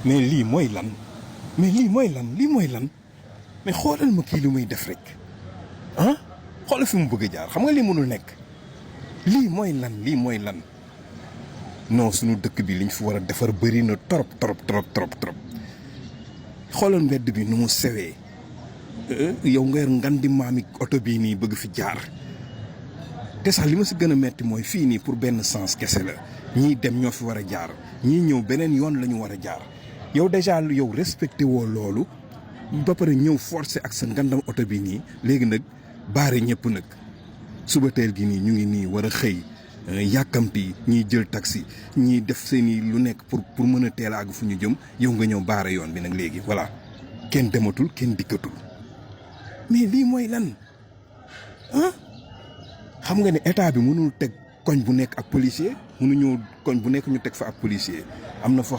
mais lii mooy lan mais xoolal ma kii lu muy def rek ah xoolal fi mu bëgg a jaar xam nga lii mënul nekk lii mooy lan non suñu dëkk bi liñ fi war a defar bëri na trop xoolal mbedd bi nu mu sewee yow nga yor ngan di maami oto bii nii bëgg fi jaar te sax li ma si gën a metti mooy fii nii pour benn sens kese la ñii dem ñoo fi war a jaar ñii ñëw beneen yoon la ñu war a jaar yow déjà yow respecté woo loolu ba pare ñëw forcé ak sa ngandam oto bi nii léegi nag baare ñëpp nag suba teel gi nii ñu ngi nii war a xëy yàkkamti ñiy jël taxi ñiy def seeni lu nekk pour mën a teel a àgg fu ñu jëm yow nga ñëw baare yoon bi nag léegi voilà kenn dematul kenn dikkatul mais lii mooy lan xam nga ne état bi mënul teg koñ bu nekk ak policier mënuñoo koñ bu nekk ñu teg fa ak policier am na foo